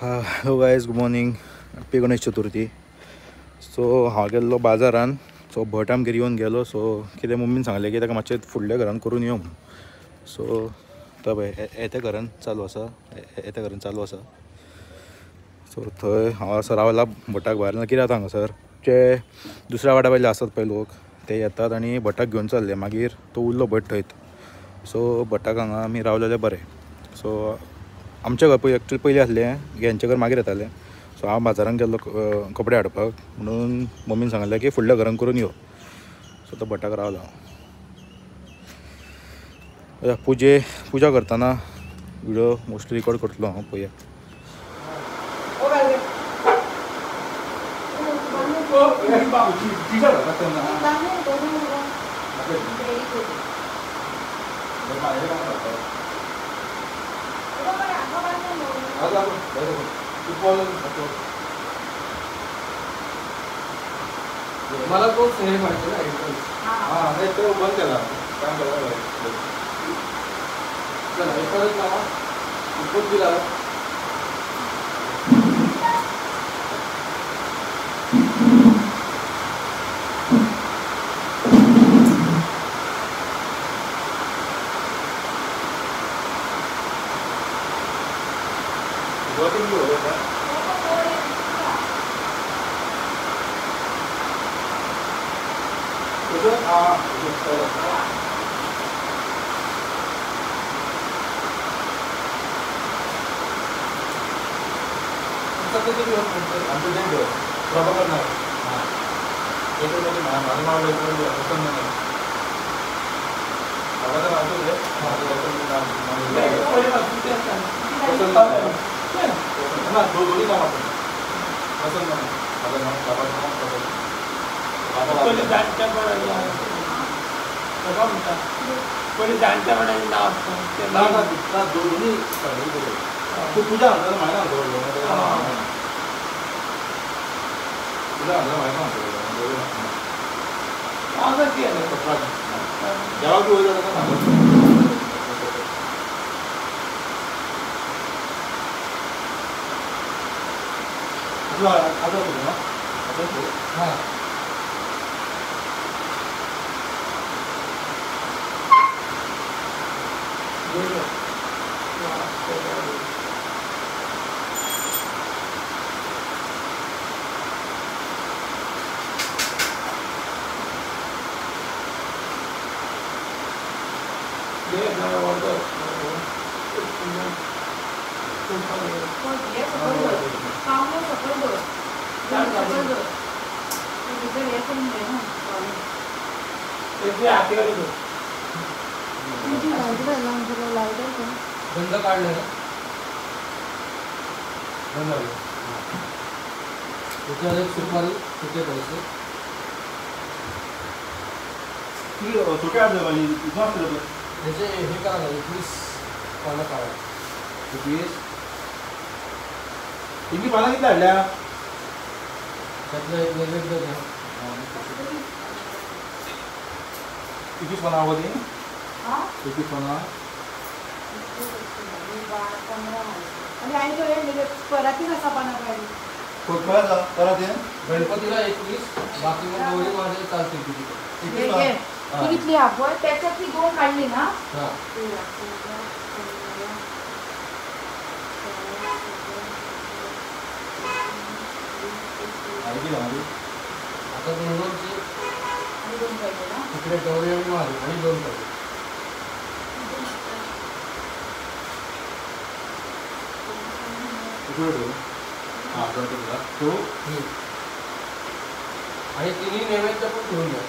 Hello guys, good morning. Happy Ganesh Chaturthi. So हांव गेल्लो बाजारान. सो भट आमगेर येवन गेलो. सो कितें मम्मीन सांगलें की ताका मातशें फुडल्या घरान करून यो म्हणून. सो तो पळय येत्या घरान चालू आसा, येत्या घरान चालू आसा. सो थंय हांव आसा रावला भटाक भायर. ना कितें जाता हांगासर जे दुसऱ्या वाड्या वयले आसात पळय लोक, ते येतात आनी भटाक घेवन चल्ले. मागीर तो उरलो भट थंयत. सो भटाक हांगा आमी रावलेले बरें. सो आमच्या घर पळय एक्चुअली पयलीं आसलें, हेंचें घर मागीर येतालें. सो हांव बाजारान गेल्लो कपडे हाडपाक म्हणून मम्मीन सांगलें की फुडल्या घरान करून यो. सो तो भटाक रावलो हांव. पुजा करतना व्हिडिओ मोस्टली रिकॉर्ड करतलो हांव, पळया. मला तोच हे पाहिजे ना एंट्रन्स. हां नाही तो बंद केला. काम केला चला हे परत लावा. खूप दिला प्रभाकर नायक. हां माझं नाव प्रसन्न नायक. बाबाचं नाव प्रसन्न ना, दोन्ही नाव आपण प्रसन्न नायक. माझं नाव बाबाचं नाव प्रसन्न. दोन्ही तू पूजा घालता म्हाका सांगतो. पूजा घालता म्हाका सांगतो. देवाक बी वयता ताका सांगत. आतां ना आतां हां बंद काढलं ना, बंद झालं. त्याच्यावर एक सुपारी, सुके पैसे. त्याचे हे करा ना, 21 पानं काढा. 21 21 पानं किती हाडल्या? त्यातलं एक नैवेद्य घ्या. 21 पानां आवो ती? 21 पानां. गणपतीला 21, बाकी मग गौरी माझे चालतील किती. कितली आपण त्याच्यातली दोन काढली ना. आता दोन दोनची तिकडे गौरी आणि माझे आणि दोन पाहिजे. हां गणपतीला तू आणि तिन्ही नैवेद्य पण ठेवून द्या.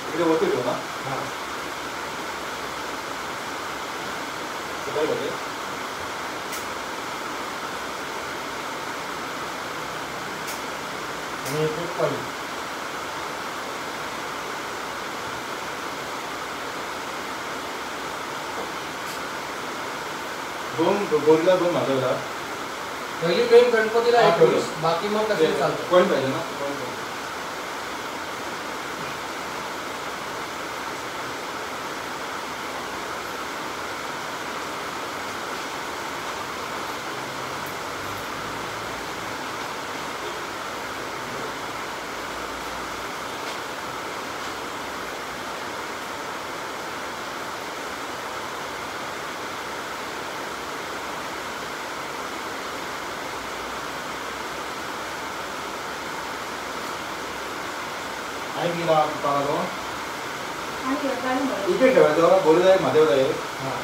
इकडे वरती ठेव ना. हां पाहिजे. आणि एक एक पाहिजे. दोन गोरीला दोन माधवला. पहिली मेन गणपतीला 21, बाकी मग कसे चालतं. कॉईन पाहिजे ना, कॉईन पाहिजे. आणि किती पाला तो इकडे ठेवायचं बोलू जाईल म्हादेव जाईल. हां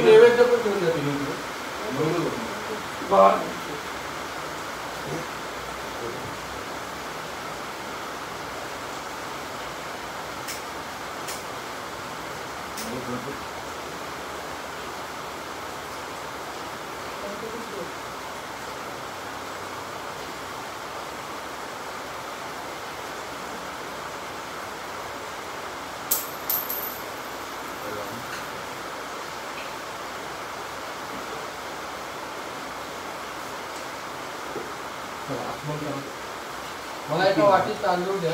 नैवेद्य पण ठेवून द्या तुम्ही. मला एका वाटीत तांदूळ द्या.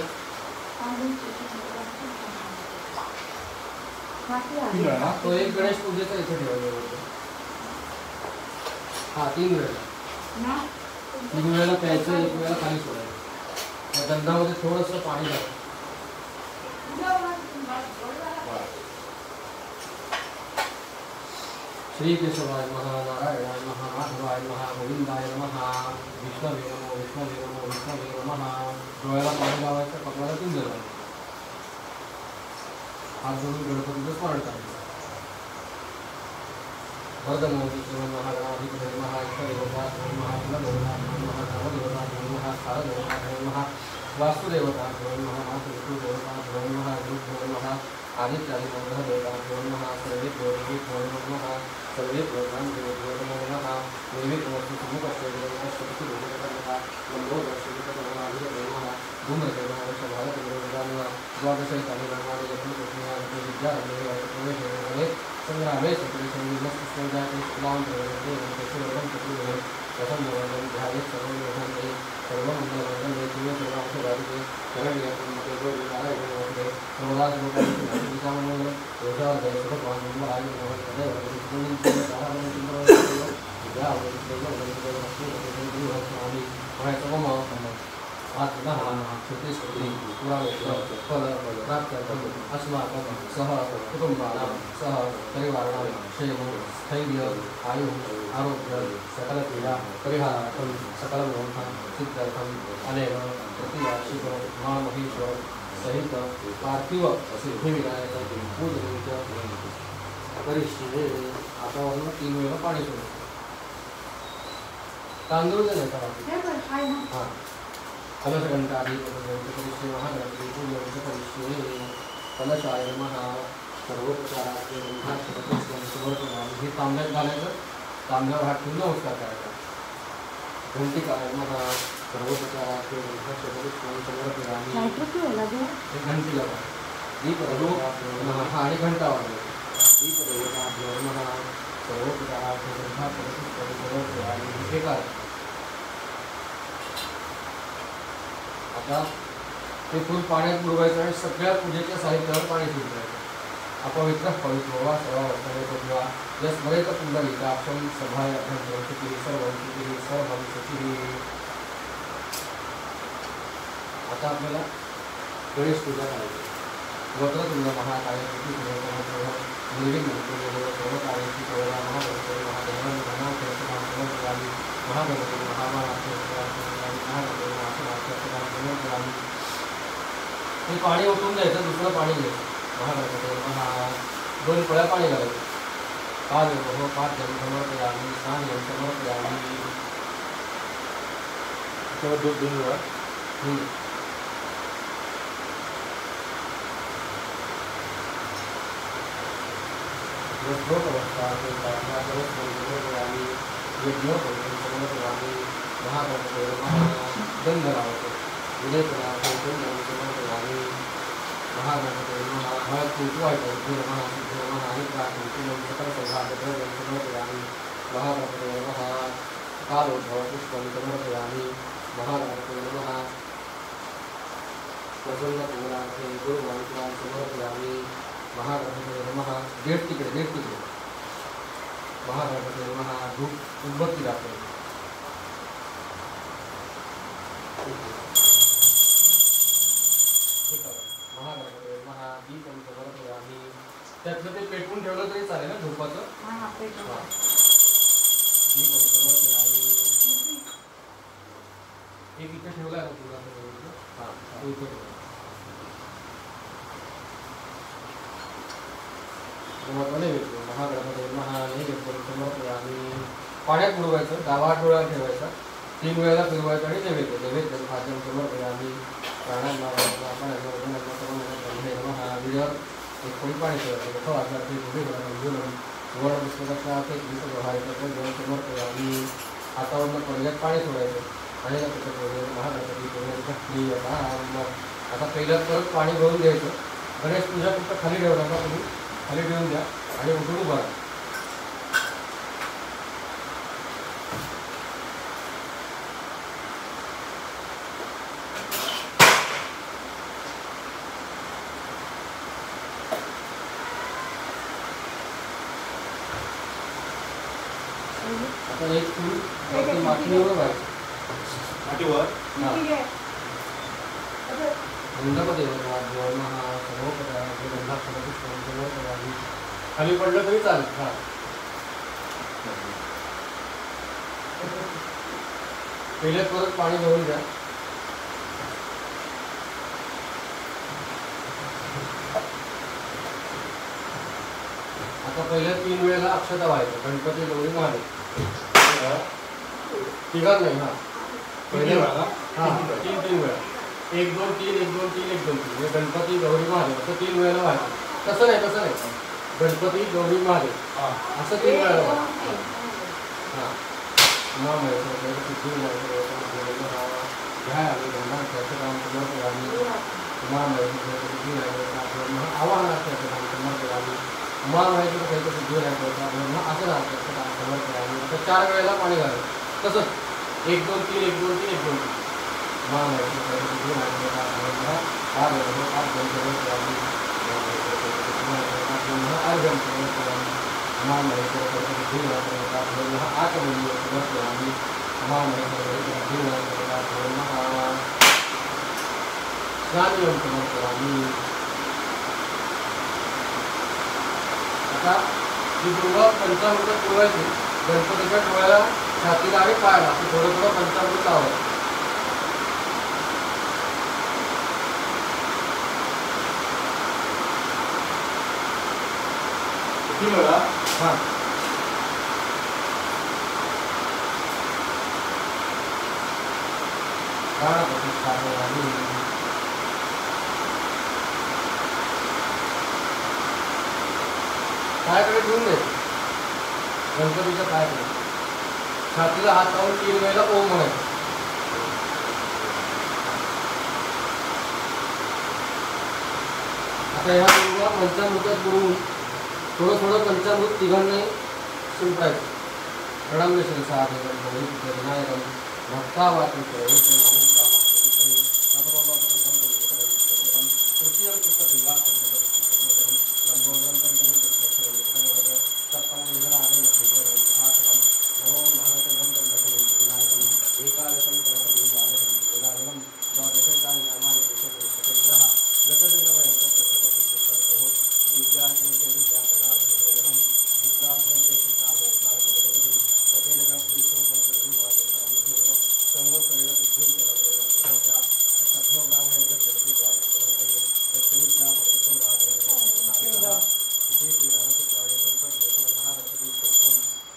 तो एक गणेश पूजेचा इथे ठेवायचा. हा 3 वेळा 3 वेळेला प्यायचं, 1 वेळा खाली सोडायचं. गंधामध्ये थोडंसं पाणी घालायचं. श्री केशवाय नमः, नारायणाय नमः, माधवाय नमः, गोविंदाय नमः, विष्णवे नमो विष्णवे नमो विष्णवे नमः. डोळ्याला पाणी लावायचं, कपाळाला 3 लावायचं. हात जोडून गणपतीचं स्मरण करायचं. वरदमोदी महागणाधिपते नमः, इष्टदेवता नमः, कुलदेवता नमः, ग्रामदेवता नमः, स्थानदेवता नमः, वास्तुदेवता नमः, मातृदेवता नमः, गुरुभ्यो नमः, आदित्यादिमंगलदेवताभ्यो नमः, सर्वेभ्यो देवेभ्यो नमः, सर्वेभ्यो देवेभ्यो नमो नमः. संग्रामे सह कुटुंबानां सह परिवाराणां क्षेम स्थैर्य आयु आरोग्य सकल पीडा परिहारार्थं सकल मनोरथ सिद्ध्यर्थं अनेन प्रतिवार्षिक उमामहेश सहित पार्थिव सिद्धिविनायक पूजनं च करिष्ये. आता वरून 3 वेळा पाणी सोडू. तांदूळ नाही का? हां. कलशघंटादि करिष्ये महागणपति पूजनं च करिष्ये. कलशाय नमः. सर्वोपचाराचे समर्पणामि. हे तांब्यात घालायचं, तांब्यावर हात ठेवून नमस्कार करायचा. घंटिकाय नमः. सर्वोपचाराचे समर्पणामि. हे घंटीला दीपदेवताभ्यो नमः. हा आणि घंटा वाजवायचा. दीपदेवताभ्यो नमः. सर्वोपचाराचे समर्पणामि. हे काय आता ते फूल पाण्यात बुडवायचं आणि सगळ्या पूजेच्या साहित्यावर पाणी शिंपडायचं. अपवित्र पवित्रो वा सर्वावस्था यस्मरेत पुंडरीकाक्षं सभाय अभ्यंतरं शुचिः सर्वं शुचिः सर्वं शुचिः. आता आपल्याला गणेश पूजा करायची. वक्रतुंड महाकाय सर्वकार्येषु सर्वदा महागणपती महादेव समर्पयामि. महागणपती महामानार्थी समर्पयामि. हे पाणी ओतून द्यायचं, दुसरं पाणी घ्यायचं. महागणपती महा 2 पळ्या पाणी घालायचं. पादयोः पाद्यं समर्पयामि. स्नानं समर्पयामि. 2 वेळा. समर्पयामि. यज्ञोपवीतं समर्पयामि. महागणपती नमः. गंध लावतो. समर्पयामि. महागणपते नमः. हळद कुंकू नमः. सिद्ध नमः. कुंकुमं सकल सौभाग्यद्रव्यं समर्पयामि. महागणपते नमः. कालोद्भव पुष्पं समर्पयामि. महागणपते नमः. प्रसन्न पूजनार्थे गुरुमन्त्रान् समर्पयामि। महागणपतये नमः। गेट तिकडे, गेट तिकडे। महागणपतये नमः। धूप उदबत्ती दाखवली। महागणपतये नमः। दीपं समर्पयामि। त्यातलं ते पेटवून ठेवलं तरी चालेल ना धूपाचं? दीपं समर्पयामि। एक इथे ठेवला आहे ना तुला? हां, तो इथे ठेवला। नैवेद्य महागणपतये नमः। नैवेद्यं समर्पयामि। पाण्यात बुडवायचं, डावा डोळा ठेवायचा, 3 वेळेला फिरवायचं आणि नैवेद्य नैवेद्य खाद्यं समर्पयामि। प्राणांना नमः। विजर एक पळी पाणी ठेवायचं। सुवर्णपुष्पदक्षिणार्थे समर्पयामि। हातावरनं पडल्यात पाणी सोडायचं आणि महागणपती. आता पहिल्यात परत पाणी भरून घ्यायचं। गणेश पूजा फक्त खाली ठेवू नका, तुम्ही खाली ठेवून द्या आणि उठून उभा राहा। आता एक फूल मातीवर व्हायचं, मातीवर। खाली पडलं तरी चालेल। हा, पहिले परत पाणी भरून द्या। आता पहिल्या 3 वेळेला अक्षता व्हायचं। गणपती, गौरी, महादेव तिघांना नाही। हा, पहिल्या वेळा, हा 3 वेळा, 1 2 3 1 2 3 1 2 3 म्हणजे गणपती, गौरी, महादेव असं 3 वेळेला व्हायचं। तसं नाही, तसं नाही, गणपती, गौरी, महादेव असं 3 वेळेला व्हायचं। हां, समर्पयामि। आता 4 वेळेला पाणी घालायचं। तसंच 1 2 3 1 2 3 1 2 3 समर्पयामि। आता ही दुर्वा पंचामृत पुरवायची। गणपतीच्या डोळ्याला, छातीला आणि पायाला असं थोडं थोडं पंचामृत लावायचं। किती वेळा? हां, प्राणप्रतिष्ठापयामि। पायाकडे ठेवून द्यायचं, गणपतीच्या पायाकडे। छातीला हात लावून 3 वेळेला ओम म्हणायचं। आता ह्या दुर्वा पंचामृतात बुडवून थोडं थोडं पंचामृत तिघांनाही शिंपडायचं। प्रणम्य शिरसा देवं गौरीपुत्र विनायकं भक्तावाचं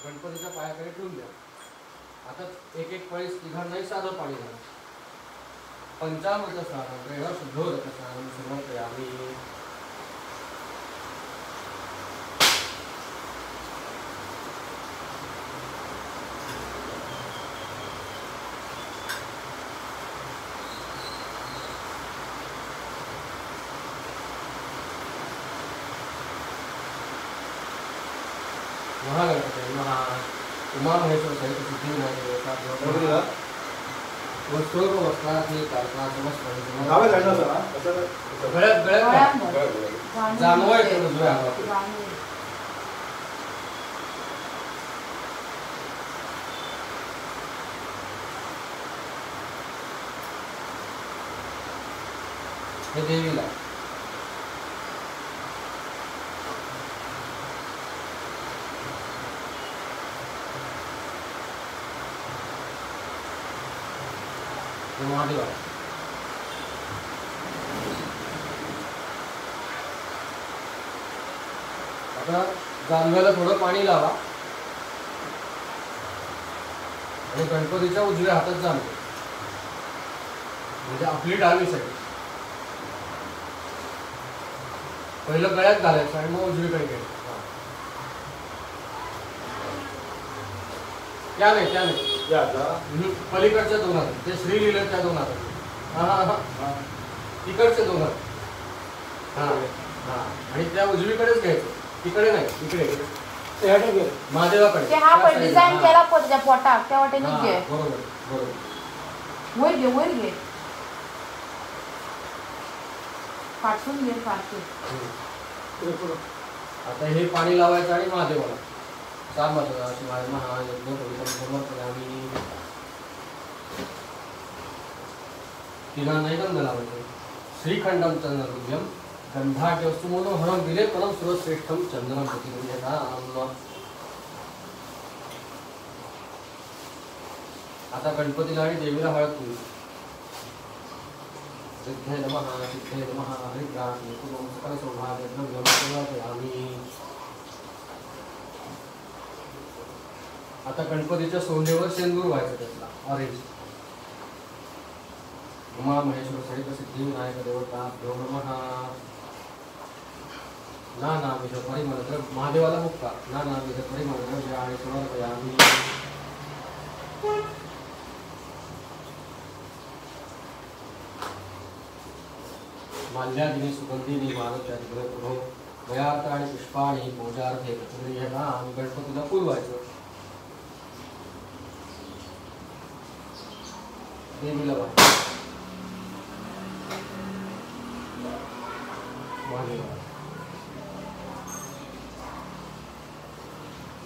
गणपतीच्या पायाकडे ठेवून द्या। आता एक एक पळीस तिघांनाही साधं पाणी घाला। पंचामृत स्नान प्रेम शुद्धोदक स्नान समर्पयामि। महागणपती नमः। उमा महेश्वर सहित सिद्धिविनायक देवता। वस्त्रोपवस्त्रार्थी गळ्यात गळ्यात जानवं येतं उजव्या हातात. हे देवीला महादेवा. आता जानव्याला थोडं पाणी लावा आणि गणपतीच्या उजव्या हातात जानवे, म्हणजे आपली डावी साईड. पहिलं गळ्यात घालायचं आणि मग उजवीकडे घ्यायचं. त्या नाही, त्या नाही, पलीकडच्या दोन हातात, ते श्री लिहिलं त्या दोन हातात. हा हा हा, तिकडचे दोन हात. हा हा, आणि त्या उजवीकडेच घ्यायचं, तिकडे नाही, इकडे महादेवाकडे. डिझाईन केला त्या पोटाक, त्या वाटेने घे. बरोबर बरोबर, वर घे, वर घे, फाटून घे, फाटून. आता हे पाणी लावायचं आणि महादेवाला शिवाय महायज्ञ समर्पयामी. तिघांनाही गंध लावायचं. श्रीखंडम चंदनरुद्यम गंधाढ्य सुमनोहरम विलेपनम सुरश्रेष्ठम चंदनम प्रतिगृह्यताम्. आता गणपतीला आणि देवीला हळद कुंकू. सिद्धे नमः, सिद्धे नमः, हरिद्रा कुंकुमं सकल सौभाग्य द्रव्यं समर्पयामि. आता गणपतीच्या सोंडेवर शेंदूर व्हायचं, त्यातला ऑरेंज. उमा महेश्वर सहित सिद्धिविनायक देवता नमः. नानाविध परिमळ द्रव्य, महादेवाला मुक्ता. नानाविध परिमळ द्रव्य आणि समर्पयामि. माल्यादिनी सुगंधिनी मालत्यादि प्रभो गयार्थ आणि पुष्पाणि पूजार्थे प्रतिगृह्यताम्. गणपतीला फुल व्हायचं, देवीला व्हायचं, महादेवाला.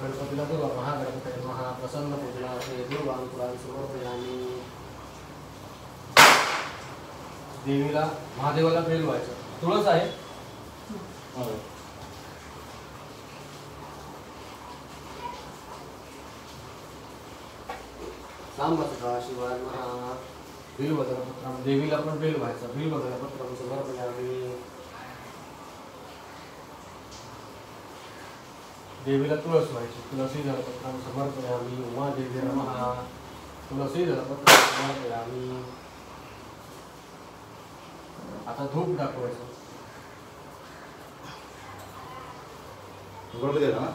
गणपतीला दुर्वा. महागणपती नमः. प्रसन्न पूजनार्थे दुर्वांकुरान् समर्पयामि. देवीला महादेवाला बेल व्हायचं. तुळस आहे. सांब सदाशिवाय नमः. बिल्वदलपत्रं, देवीला पण बेल व्हायचं. बिल्वदलपत्रं समर्पयामि. देवीला तुळस व्हायची. तुलसी दलपत्रं समर्पयामि. उमा देवी नमः. तुलसी दलपत्रं समर्पयामि. आता धूप दाखवायचं. गणपतीला ना,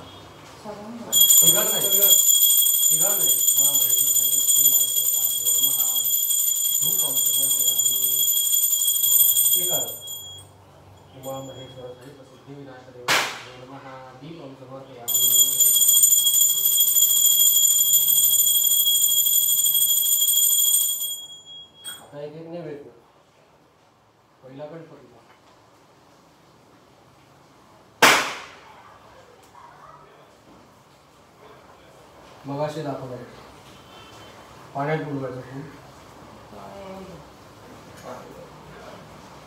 तिघांना तिघांना. उमा महेश्वर सहित सिद्धिविनायक देवता नमः. दीपं समर्पयामि. आता एक एक नैवेद्य. पहिला गणपतीचा. मगाशी दाखवलं पाण्यात बुडवायचं फूल.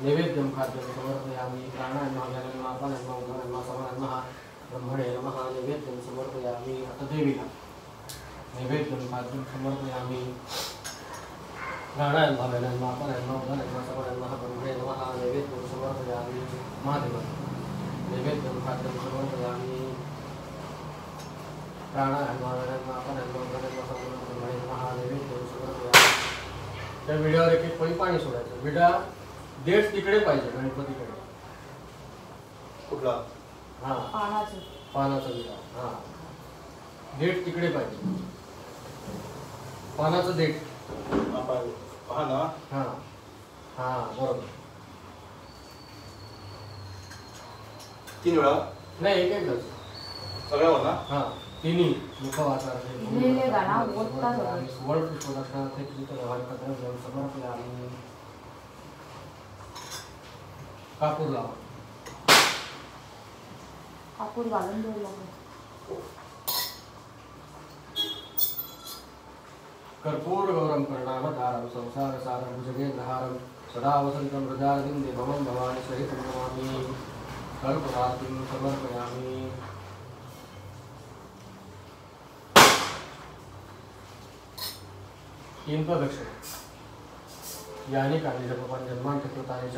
नैवेद्यं खाद्यं समर्पयामि. प्राणाय नमः, व्यानाय नमः, अपानाय नमः, उदानाय नमः, समानाय नमः, ब्रह्मणे नमः. नैवेद्यं समर्पयामि. आता देवीला नैवेद्यं खाद्यं समर्पयामि. प्राणाय नमः, व्यानाय नमः, अपानाय नमः, उदानाय नमः, समानाय नमः, ब्रह्मणे नमः. नैवेद्यं समर्पयामि. महादेव नैवेद्यं खाद्यं समर्पयामि. प्राणाय नमः, व्यानाय नमः, अपानाय नमः, उदानाय नमः, समानाय नमः, ब्रह्मणे नमः. नैवेद्यं समर्पयामि. त्या विड्यावर एक एक पळी पाणी सोडायचं. विडा देठ तिकडे पाहिजे गणपतीकडे. कुठला? हा, पानाचं, पानाचा विडा. हा, देठ तिकडे पाहिजे, पानाचं देठ. पहा ना. हा हा, बरोबर. 3 वेळा नाही, एक एकदाच. सगळं हो ना. हां तिन्ही मुखवाचार्थे सुवर्ण पुष्पदक्षिणार्थे कृत व्यवहारिक समर्पयामि. कापूर लावा. कापूर घालून दवरला. कर्पूर गौरम कर्णावतारं संसार सारं भुजगेन्द्रहारं सदा वसन्तं हृदयारविन्दे भवं भवानी सहितं नमामि. कर्पूरार्तिं समर्पयामि. तीन प्रदक्षिणा. यानि कानि जपपानि जन्मान्ते कृतानि च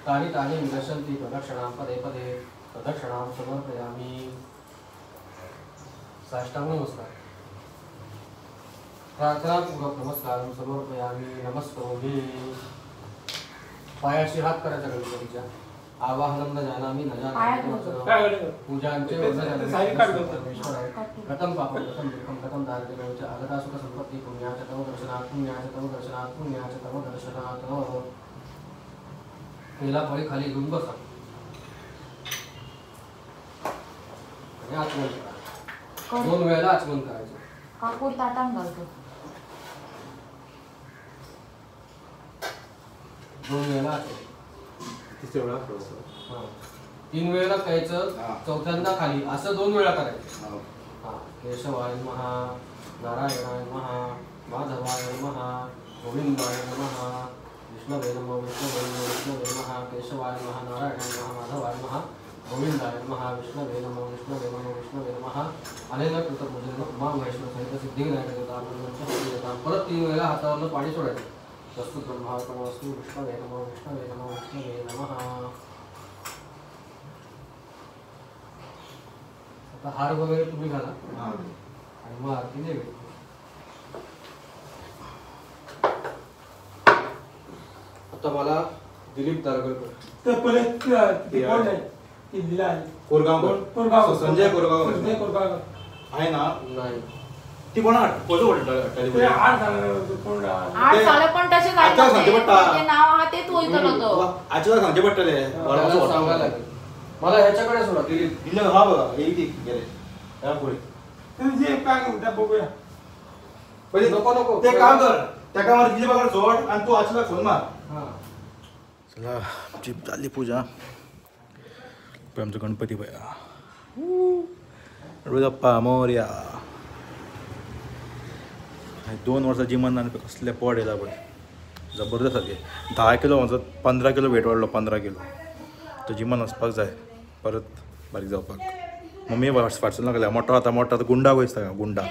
तानि तानि विदर्शन्ति प्रदक्षिणां पदे पदे प्रदक्षिणां समर्पयामि. साष्टांग नमस्कार. प्रार्थनापूर्वक नमस्कार समर्पयामि. नमस्करोमि. पायाशी हात करायचा गणपतीच्या. आवाहनं न जानामि न जानामि पूजांचे परमेश्वराय गतं पापं गतं दुःखं गतं दारिद्र्यं च आगता सुख संपत्ति पुण्याच तव दर्शनात् पुण्याच तव दर्शनात् पुण्याच तव दर्शनात्. पहिला पळी खाली घेऊन बसा आणि आचमन करा. 2 वेळेला आचमन करायचं. कापूर ताटात घालतो. 2 वेळेला आचमन. तिसऱ्या वेळा हां 3 वेळेला प्यायचं, चौथ्यांदा खाली, असं 2 वेळा करायचं. हां केशवाय नमः, नारायणाय नमः, माधवाय नमः, गोविंदाय नमः, विष्णवे नमः, विष्णवे नमः, विष्णवे नमः, केशवाय नमः, नारायणाय नमः, माधवाय नमः, गोविंदाय नमः, विष्णवे नमः, विष्णवे नमः, विष्णवे नमः. अनेन कृतपूजेन उमा महेश्वर सहित सिद्धिविनायक देवता. परत 3 वेळा हातावरनं पाणी सोडायचं. वस्तु ब्रह्मार्पणमस्तु. विष्णवे नमः, विष्णवे नमः, विष्णवे नमः. आता हार वगैरे तुम्ही घाला आणि मग आरती नैवेद्य. आता मला दिलीप दारगळकर कोरगावकर, संजय कोरगावकर आहे ना? नाही ती कोणा कोजो आठ साल पण तशें जायना नाव आहा तेच वयतलो तो. आजच्या सांगचे पडटले सांगायला लागेल मला. ह्याच्याकडे सोडा दिलीप. हा बघा येईल ती गेले ह्या पुढे बघूया. नको नको ते काम कर, त्या मार दिलीपाकडे सोड आणि तू आजला फोन मार. चला आमची चालली पूजा. आमचा गणपती भया बाप्पा मोरया. 2 वर्सां जिमान आनी कसले पोट येयला पळय जबरदस्त सारकें. 10 किलो म्हजो 15 किलो वेट वाडलो. 15 किलो तो जिमान वचपाक जाय परत बारीक जावपाक. मम्मी फाटसून लागल्या मोठो आतां मोठो आतां गुंडा दिसता गुंडा.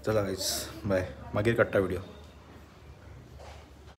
चला गायज बाय, मागीर काडटा व्हिडिओ.